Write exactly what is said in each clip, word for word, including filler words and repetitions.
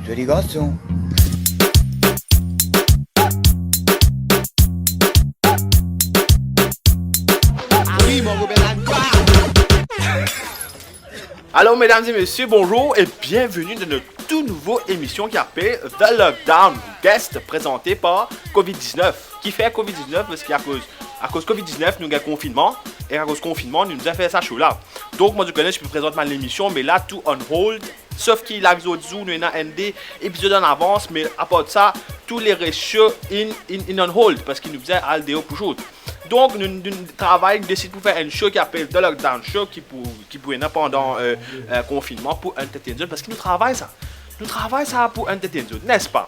Zoli garson. Alors, mesdames et messieurs, bonjour et bienvenue dans notre tout nouveau émission ki apel The Lockdown Guest, présenté par covid dix-neuf. Kifer covid dix-neuf? Parski akoz, akoz covid dix-neuf, nou gagn konfinnman, e akoz konfinnman, nou bizin fer sa show la. Donk, mwa, zot kone, mo ti pe prezant bann lemision, me la, tou on hold. Sof ki lavi zordi zour, nou ena enn de epizod an avans, me apar sa, tou leres show in, in, in on hold, parski nou bizin al deor pou shoot. Donk, nou, nou travay, nou desid pou fer enn show ki apel The Lockdown Show, ki pou, ki pou ena pandan, euh, euh, konfinnman pou entertain zot, parski nou travay sa. Nou travay sa pou entertain zot, nespa?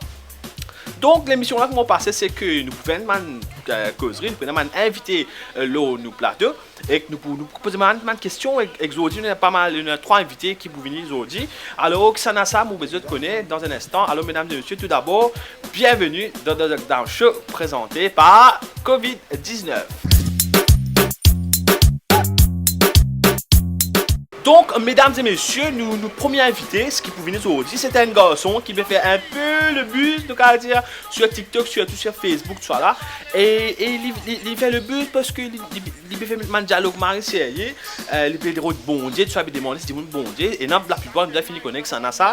Donk, lemision la, kouma pase, se ke nou pou fer enn bann, euh, kozri, nou pou ena bann invite, euh, lor nou plato, ek nou pou, nou pou poz bann, bann kestion, ek, ek zordi, nou ena pa mal, nou ena trwa invite ki pou vini zordi. Alor, kisannla sa, mo bezwen kone dan enn instan. Alor, medam e mesie, toudabor, bienveni dan The Lockdown Show, prezante par covid dix-neuf. Donk, medam e mesie, nou, nou premie invite, seki pou vini zordi, se enn garson ki pe fer inpe le buzz, nou kapav dir, sir TikTok, sirtou sir Facebook, tousala. E, e li, li, li fer le buzz parski li, li, li pe fer bann dialog mari serye, euh, li pe rod Bondie, tousa, li pe demann si dimoun Bondie, e ena laplipar nou deja fini kone kisannla sa.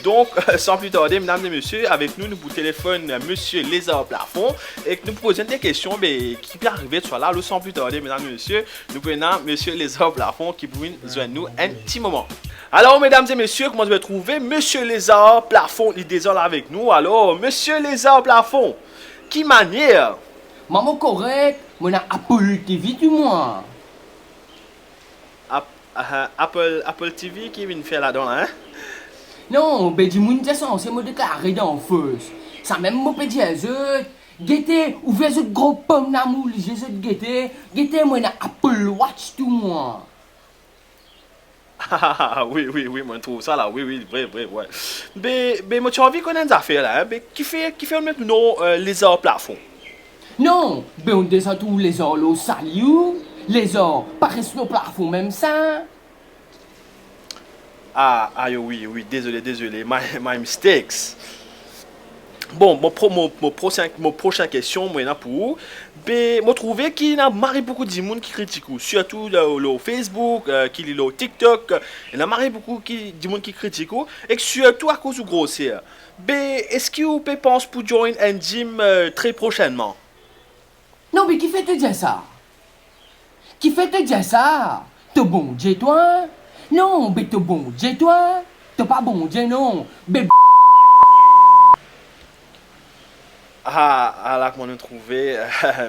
Donk, san pli tarde, medam e mesie, avek nou, nou pou telefonn, euh, Misie Lezar Plafon, e nou pou poz li de kestion, be, ki pe arive, tousala. Alor, san pli tarde, medam e mesie, nou pou ena Misie Lezar Plafon ki pou vinn zwenn nou enn ti moman. Alor, medam e mesie, kouma zot pe trouve, Misie Lezar Plafon, li deza la avek nou. Alor, Misie Lezar Plafon, ki manier? Mwa, mo korek, mo ena Apple TV, tou mwa. Ap-, ah, Apple, Apple TV ki vinn fer ladan la, hein? Non, be dimoun ti sanse mo deklare dan fos. Samem mo pe dir zot, gete, ouver zot gro pom lamour, lizie zot gete, gete, mo ena Apple Watch, tou mwa. Ah, wi, wi, wi, mo trouv sa la, wi, wi, vre, vre, wi. Be, be, mo ti anvi kone enn zafer la, hein, be, kifer, kifer ou met nom, euh, Lezar Plafon? Non, be, ou deza trouv lezar lor sali ou, lezar pa res lor plafon mem sa. Ah, ayo, wi, wi, dezole, dezole, my, my mistakes. Bon, mo pro-, mo, mo prosin, mo prosin kestion, mo ena pou ou. Be, mo trouve ki ena mari boukou dimoun ki kritik ou, sirtou lor, lor Facebook, euh, ki li lor TikTok, euh, ena mari boukou ki, dimoun ki kritik ou, ek sirtou akoz ou groser. Be, eski ou pe pans pou join enn gym, euh, tre prosennman? Non, be kifer to dir sa? Kifer to dir sa? To Bondie twa? Non, be to Bondie twa? To pa Bondie, non, be. Ah, ah, la kouma nou trouve,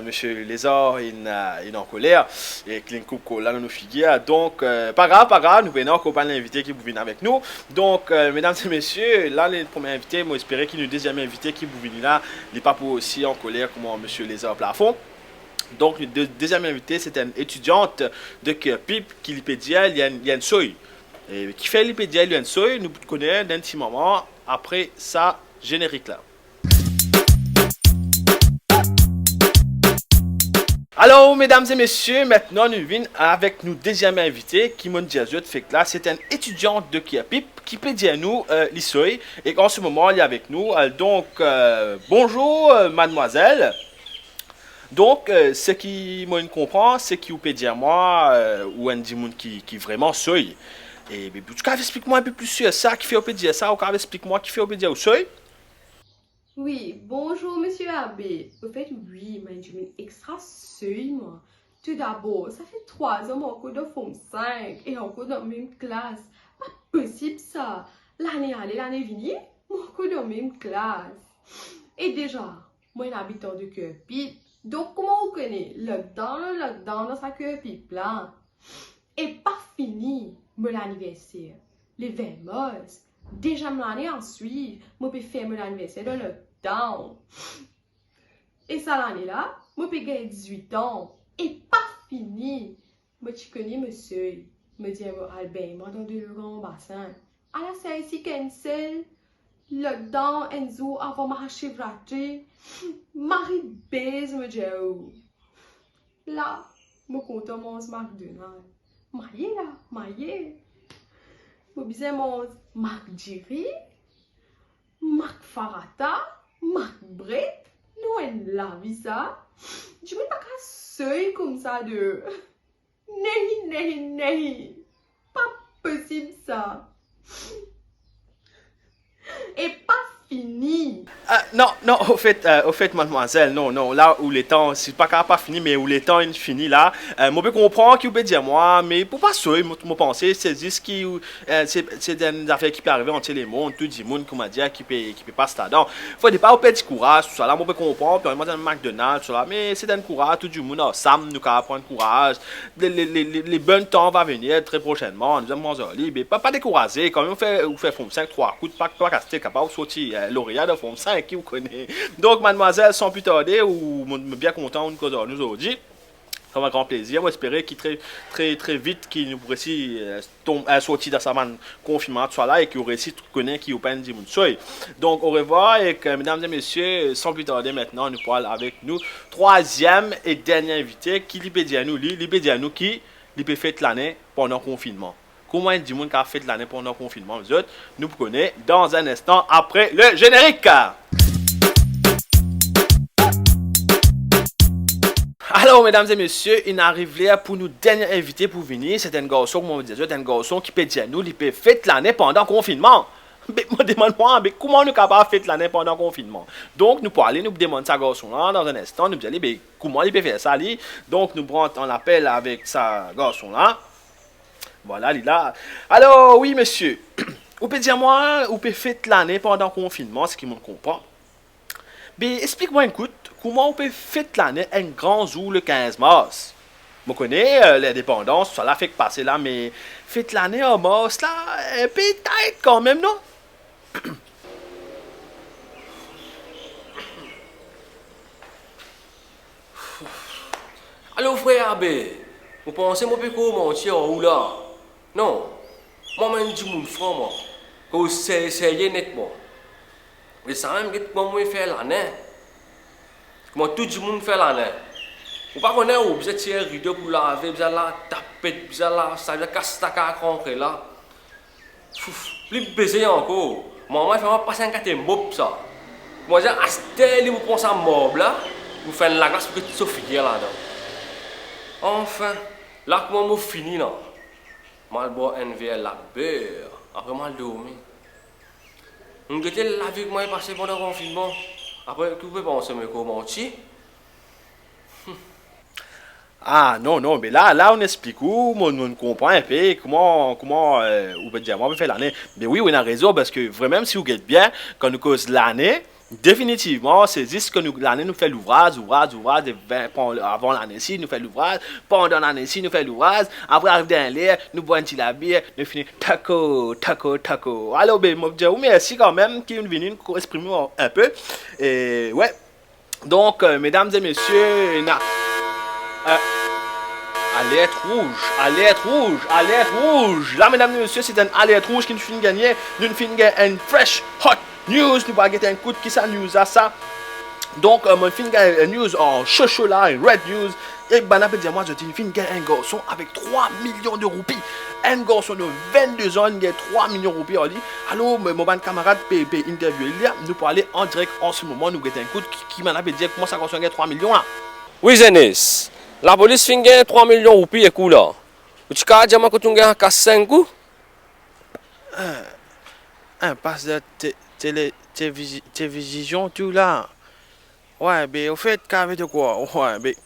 Misie Lezar, inn, euh, inn ankoler, e ki linn koup kol la dan nou figir. Donk, euh, pa grav, pa grav, nou pou ena ankor bann invite ki pou vinn avek nou. Donk, euh, medam e mesie, la, le premie invite, mo espere ki nou deziem invite ki pou vini la, li pa pou osi ankoler kouma Misie Lezar Plafon. Donk, nou de-, deziem invite, se enn etidiant de Kirpip ki li pe dir li enn, li enn soy. E kifer li pe dir li enn soy, nou pou kone dan enn ti moman, apre sa zenerik la. Alor, medam e mesie, aster nou vinn avek nou deziem invite, ki mo'nn dir zot fek la, se enn etidiant de Kirpip ki pe dir nou, euh, li soy, e an se moman, li avek nou. Euh, donk, euh, bonzour, euh, madmwazel. Donk, euh, seki mo'nn konpran, seki ou pe dir mwa, euh, ou enn dimoun ki, ki vreman soy. E, be, ou kapav explik mwa inpe plis sir sa, kifer ou pe dir sa, ou kapav explik mwa kifer ou pe dir ou soy? Wi, bonzour, Misie Abe. Anfet, wi, mo enn dimoun extra soy, mwa. Toudabor, sa fer trwa zan mo ankor dan Form Five e ankor dan mem klas. Pa posib sa. Lane ale, lane vini, mo ankor dan mem klas. E deza, mo enn abitan de Kirpip. Donk, kouma ou kone, lockdown, lockdown dan sa Kirpip la. E pa fini mo laniverser, le vin mars, deziem lane a swiv, mo pe fer mo laniverser dan lockdown. E sa lane la, mo pe gagn dizwit an. E pa fini, mo ti kone mo soy. Mo dir mo al bengn mwa dan delo Gran Basin. Ala sa osi cancel. Lockdown enn zour avan Mahashivratri. Mari bez, mo dir ou. La, mo kontan manz McDonald. Maye la, maye. Mo bizin manz McDiri. Mak farata, mak bret, nou enn lavi sa. Dimoun pa kapav soy koumsa de. Nehi, nehi, nehi. Pa posib sa. E pa fini. Ah, non, non, au fait, euh, au fait, mademoiselle, non, non, la ou letan, si pa kapav pa fini, me ou letan inn fini la. Euh, mo pe konpran ki ou pe dir mwa, me pou pa soy, mo, mo panse, se zis ki, euh, se, se enn zafer ki pe arive ant lemond, tou dimoun, koumadir, ki pe, ki pe pas ladan. Fode pa ou perdi kouraz, tousala, mo pe konpran, pi mwa, McDonald's, tousala, me se donn kouraz, tou dimoun ansam, nou kapav pran kouraz. Le, le, le, le, le bon temps va venir très prochainement, nou zam manz ar li, be pa, pa dekouraze, kanmem ou fer, ou fer Form cinq trwa kout, pa, pa kas tet, kapav ou sorti, euh, loreya dan Form cinq, ki ou kone. Donk, mademoiselle, san pli tarde, ou, mo, mo bien kontan ou'nn koz ar nou zordi. Sa finn gran plezir. Mo espere ki tre, tre, tre vit ki nou pou resi, euh, tom-, euh, sorti dan sa bann konfinnman, tousala, e ki ou resi kone ki ou pa enn dimoun soy. Donk, orevwar, e, euh, medam e mesie, san pli tarde, aster nou pou al avek nou trwaziem e dernie invite, ki li pe dir nou, li, li pe dir nou ki li pe fet lane pandan konfinnman. Kouma enn dimoun kapav fet lane pandan konfinnman, zot, nou pou kone dan enn instan apre le générique. Alor, medam e mesie, inn ariv ler pou nou dernie invite pou vini. Se enn garson, kouma mo dir zot, enn garson ki pe dir nou li pe fet lane pandan konfinnman. Be, mo demann mwa, be kouma nou kapav fet lane pandan konfinnman? Donk, nou pou ale, nou demann sa garson la dan enn instan, nou dir li, be, kouma li pe fer sa, li? Donk, nou pran an apel avek sa garson la. Vwala, li la. Alor, wi, mesie, ou pe dir mwa, ou pe fet lane pandan konfinnman, seki mo konpran. Be, explik mwa enn kout, kouma ou pe fet lane enn gran zour le kinz mars? Mo kone, euh, lindepandans, sa la fek pase la, me fet lane an mars la, inpe tait kanmem, non? Alor, frer Abe, ou panse mo pe koz manti ar ou la? Non, mwa, mo enn dimoun fran, mwa. Koz serye, serye net, mwa. E samem, get kouma mo fer lane. Kouma tou dimoun fer lane. Ou pa kone, ou bizin tir rido pou lave, bizin lav tapet, bizin lav sa, bizin kas ta kar ankor la. Fouf, pli bizin ankor. Mama fer mwa pas enn kate mop sa. Mo dir, aster li pou pran sa mop la, pou fer enn laglas pou get so figir ladan. Anfin, la kouma mo fini la. Mo al bwar enn ver laber, apre mo al dormi. Mo gete lavi ki mo pase pandan konfinnman. Apre, ki ou pe panse, mo koz manti? Ah, non, non, be la, la, ou'nn explik ou, mo, mo konpran inpe kouma, kouma, euh, ou pe dir mwa, mo fer lane. Be wi, ou ena rezon, parski vremem, si ou get bien, kan nou koz lane, definitivman, se zis kan nou, lane, nou fer louvraz, louvraz, louvraz, de vin, pan-, avan lane si, nou fer louvraz, pandan lane si, nou fer louvraz, apre, ariv dernie ler, nou bwar enn ti labir, nou fini tako, tako, tako. Alor, be, mo dir ou mersi kanmem, ki ou'nn vini, nou exprim nou inpe. E, we, Donk, euh, medam e mesie, ena, euh, alert rouz, alert rouz, alert rouz. La, medam e mesie, se enn alert rouz ki nou finn gagne. Nou finn gagn enn fresh hot news. Nou pou al get enn kout ki sa news la sa. Donk, euh, mo finn gagn enn news an so so la, enn red news. E bann la pe dir mwa, zot inn finn gagn enn garson avek trwa milion de roupi. Enn garson de vennde zan inn gagn trwa milion roupi ar li. Alor, mo, mo bann kamarad pe, pe interview li la, nou pou ale an direk an se moman, nou get enn kout ki, ki bann la pe dir, kouma sa garson gagn trwa milion la. Wi, zenes, lapolis finn gagn trwa milion roupi ek ou la. Ou ti kapav dir mwa kot ou gagn kas sink ou? Hein, hein, pas dan te-, tele-, televizi-, televizion tou la. Wi, be, ofet, kapav de krwar, wi, be,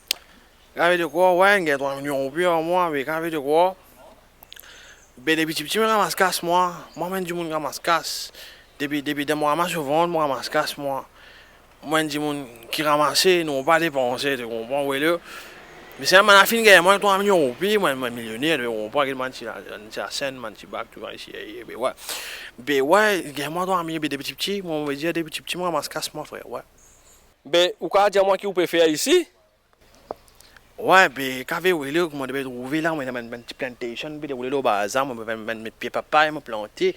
kapav de krwar, wi, gagn trwa milion roupi ar mwa, be, kapav de krwar. Be, depi tipti, mo ramas kas, mwa. Mwa, mo enn dimoun ramas kas. Depi, depi dan mo ramas so vant, mo ramas kas, mwa. Mo enn dimoun ki ramase, non pa depanse, to konpran, wi, le. Me si mo ena finn gagn mwa trwa milion roupi, mo, mo milioner, to konpran, get bann ti la, ti lasenn, bann ti bak, tou sa isi, e, be, wi. Be, wi, gagn mwa trwa milion, be, depi tipti, mo, mo dir, depi tipti, mo ramas kas, mwa, frer, wi. Be, ou kapav dir mwa ki ou pe fer isi? Wi, be, kapav, wi, le, kouma to pe trouve la, mo ena bann, bann ti plantation, pe deroule lor bazar, mo, bann, bann, bann pie papay, mo plante.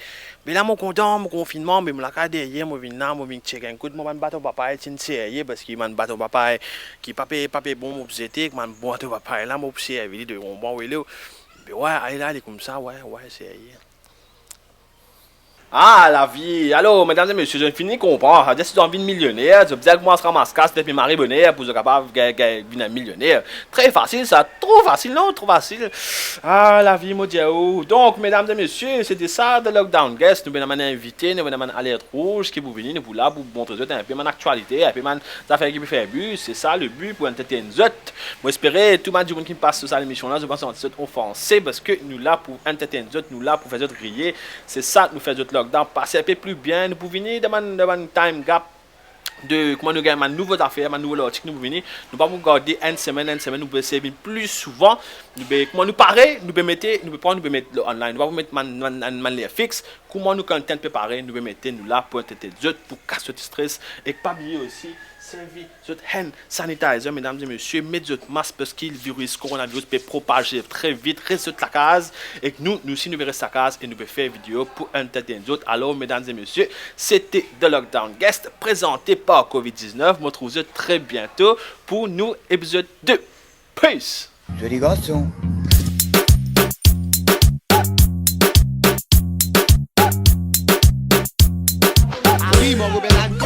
Be la, mo kontan, mo konfinnman, be mo lakaz deryer, mo vinn la, mo vinn chek enn kout, mo bann baton papay, ti'nn serye, parski bann baton papay ki pa pe, pa pe bon, mo pou zete, bann baton papay la, mo pou servi li de bonbon, wi, le. Be, wi, ale la, li koumsa, wi, wi, serye. Ah, lavi. Alor, medam e mesie, zot fini konpran. Savedir si zot anvi vinn milioner, zot bizin koumans ramas kas depi mari boner pou zot kapav gagn, gagn, vinn enn milioner. Tre fasil sa, tro fasil, non? Tro fasil. Ah, lavi, mo dir ou. Donk, medam e mesie, se te sa, The Lockdown Guest. Nou pe ena bann invite, nou pe ena bann alert rouz ki pou vini, nou pou la pou montre zot enpe bann aktialite, enpe bann zafer ki pe fer bri. Se sa le bi, pou entertain zot. Mo espere tou bann dimoun ki pas lor sa lemision la, zot pa santi zot ofanse, parski nou la pou entertain zot, nou la pou fer zot riye. Se sa nou fer zot lockdown pase enpe pli bien. Nou pou vini dan bann, dan bann time gap de kouma nou gagn bann nouvo zafer, bann nouvo lartik nou pou vini. Nou pa pou garde enn semenn, enn semenn, nou pou esey vinn pli souvan. Nou pe, kouma nou pare, nou pe mete, nou pe pran, nou pe met lor online. Nou pa pou met bann, bann, bann, bann ler fix. Kouma nou content pe pare, nou pe mete, nou la pou entertain zot, pou kas zot stres. Ek pa bliye osi, servi zot hand sanitizer, medam e mesie, met zot mask parski viris, koronaviris pe propaze tre vit. Res zot lakaz, ek nou, nou si nou pe res lakaz e nou pe fer video pou entertain zot. Alor, medam e mesie, se te The Lockdown Guest, prezante par Covid diznef. Mo trouv zot tre biento pou nou epizod de. Peace! Zoli garson. Primo Rubelan